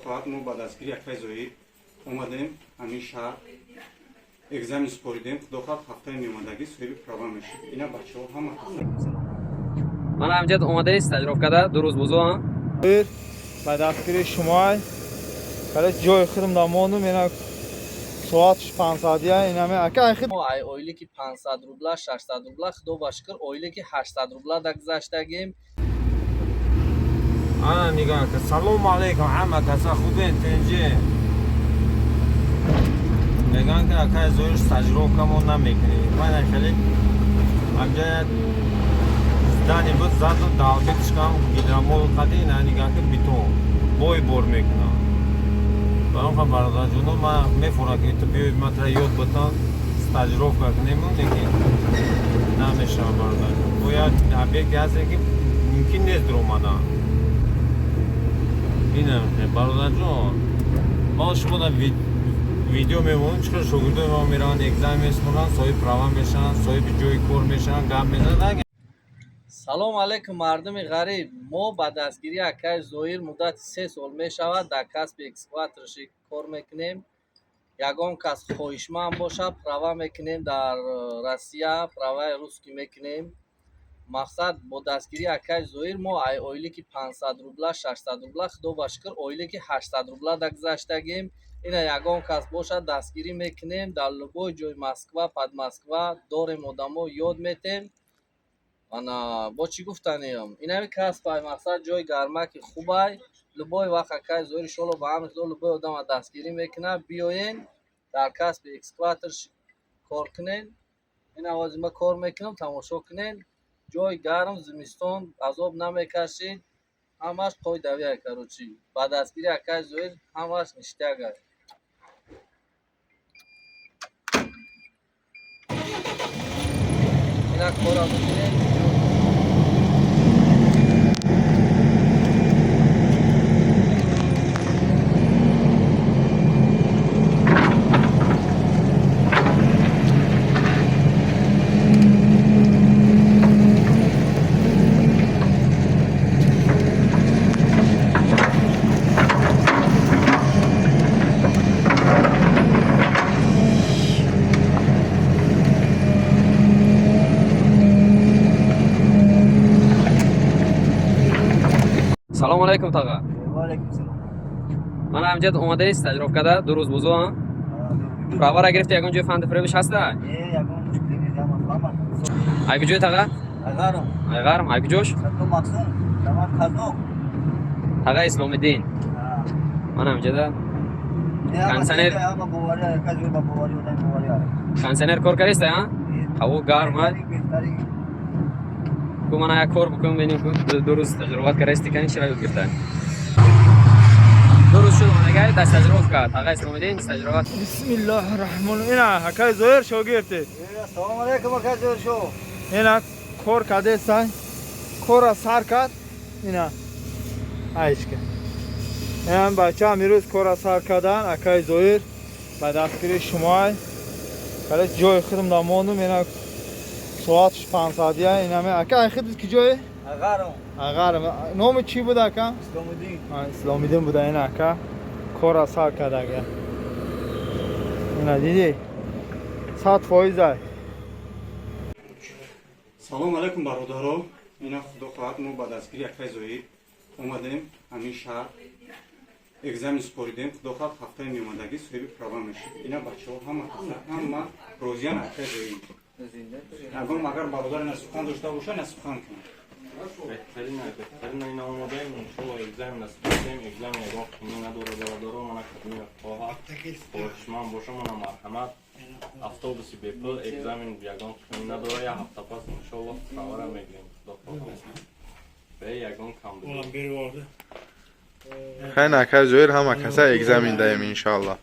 хоҳад, мо ба дастгири акай Зоҳир омадем ҳамин шаҳр, экзамен супоридем. Худо хоҳад, ҳафтаи меомадагӣ соҳиби права мешид. Ина бачаҳо ҳама. Ман ҳамҷад омадаи стажировкада 2 рӯз бузо. Ба дастгири шумо кале ҷои худам да мондум, ина соатш 500-ия, инаме ака хид. Ай ойлики 500 рубла, 600 рубла, худо ба шукр, ойлики 800 рубла да гузаштагим. Ана нигоҳ кун. Салому алейкум, ҳама каса хубен, тинҷи? Мегӯянд, ки акай Зоир, стажировкамо намекунӣ. Ман хеле ҳамҷа здание буд, заду далбитишкам гидромол қади. Ина нигоҳ ки, бетон бой бор мекунам. Баром ха, бародарҷоно, ман мефурам, ки ту биёй, ман тара ёд бутам, стажировка кунему, лекин намешавад, бародарҷон. Бояд объекте ҳасте, ки мумкин нест дуромадан. Ина, бародарҷон, ма шумо дар видео мемонем, чӣ хел шогирдои мо мераванд, экзамен месупоранд, соҳиби права мешаванд, соҳиби ҷои кор мешаванд, гап мезананд. Салом алейкум, мардуми ғариб! Мо ба дастгирии акаи Зоҳир муддати 3 сол мешавад, дар касби экскаваторщик кор мекунем. Ягон кас хоҳишманд бошад, права мекунем дар Россия, праваи русский мекунем. Мақсад, бо дастгирии акаи Зоҳир мо ай ойлики 500 рубла, 600 рубла, худо ба шукр, ойлики 800 рубла да гузаштагим. Ина ягон кас бошад, дастгирӣ мекунем. Дар любой ҷои Москва, под Москва дорем одамо, ёд метем. Ана бо чӣ гуфтаниям, инами касбай, мақсад, ҷои гармаки хубай. Любой вақт акаи Зоҳир, иншолло, ба амри Худо, любой одама дастгирӣ мекунад. Биёен, дар касби экскаватор кор кунен. Ин авози ма кор мекунам, тамошо кунен. Ҷои гарм, зимистон азоб намекашид, ҳамаш қоидавия. Короче, ба дастгирии акаи Зоҳир ҳамаш ништяк ай. Ина кора бикунед. Салому алейкум, таға. Ва алейкум салом. Ман ҳамҷад омадаи стажировкада 2 рӯз бузо. Правара гирифти, ягон ҷои фанди фиребиш ҳаста? Е, ягон мушкилӣ нест, ҳама ҳама. Ай куҷои, таға? Айғарм. Айғарм, ай куҷош? Садо Мақсум, Самад Қазоқ. Таға Исломиддин. Ман ҳамҷада Кондиционер. Ҳама боварӣ, акаи Зоҳир ба боварӣ, одами боварӣ. Кондиционер кор кардиста, а? Ҳаво гарм а? Беҳтарин. Ку мана як кор бикун, бинем, ку 2 рӯз стажировка кардисти, кани чира ёд гирифта. 2 рӯз шуд омадагай дар стажировка. Таға Исломиддин стажировка. Бисмиллоҳи раҳмон. Ина акай Зоҳир шогирди. Ассалому алайкум, акаи Зоҳир шо. Ина кор кардесан, кора сар кард. Ина айшка, ина бачаам имрӯз кора сар кардан. Акай Зоҳир, ба дастгири шумо кале ҷои худам да мондум, ина соатш 500-ия, инаме ака хид ки ҷое. Айғарм. Айғарм. Номи чӣ буд, ака? Исломиддин. Исломиддин буда. Ина ака кора сар кардага, ина дидӣ, 100% ай. Салом алейкум, бародаро! Ина худо хоҳад, мо ба дастгири акай Зоҳир омадем ҳамин шаҳр, экзамен супоридем. Худо хоҳад, ҳафтаи меомадагӣ соҳиби права мешид. Ина бачаҳо ҳама каса, ҳама розиян акай Зоҳир. Ягон агар бародар ина сухан дошта боша, ина сухан кунад. Беҳтарин, беҳтарин. Ина омодаем, иншолло, экзамен насупоридем. Экзамен ягон қимӣ надорад, бародаро. Мана кадоме хоҳад, хоҳишманд боша, мана марҳамат, автобуси бепул, экзамен ягон қимӣ надорад. Як ҳафта пас, иншолло, правара мегирем, худо хоҳад, бе ягон камбудӣ. Хайна, акай Зоҳир, ҳама каса экзамен даем, иншоалло.